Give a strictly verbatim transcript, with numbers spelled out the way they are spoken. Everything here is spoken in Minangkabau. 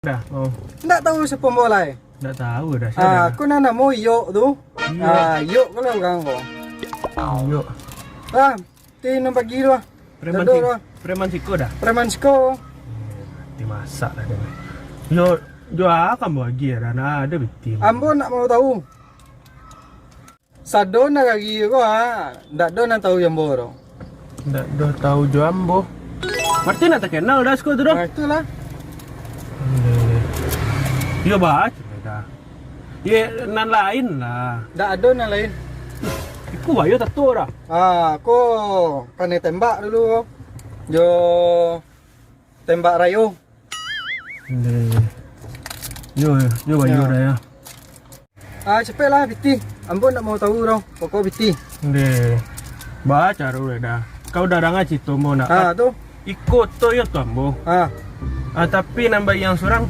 Dah, oh. Ndak tahu sia ambo lai. Ndak tahu dah, sia Ah, dah. Ko nan namo Yok tu. Yok. Ah, Yok kalau urang ko. Yok. Ah, ti nan pagi tu ah. Preman Dado si-, tu ah. Preman siko dah. Preman siko. Ti masak lah dia. Yo, jo a ka ambo agiah dah, nah, ado piti. Ambo ndak mau tahu. Sado nagari ko, ha, ndak ado nan tahu jo ambo doh. Ndak ado tahu jo ambo. Berarti ndak takenal dah siko tu doh. Nah, itulah. Yo, baco dah. Ye, nan lain lah. Ndak ado nan lain. Iko bayo tato dah. Ah, ko pandai tembak dulu ko. Jo tembak rayo. Ndeh. Yo, yo, bayo Yo. dah yo. Ah, capek lah, piti. Ambo ndak mau tahu doh. Pokok piti. Ndeh. Ba caro dah. Kau dah danga carito ambo ndak? Ah, tu. Iko tu yo tu ambo. Ah. Ah, tapi nan bak yang surang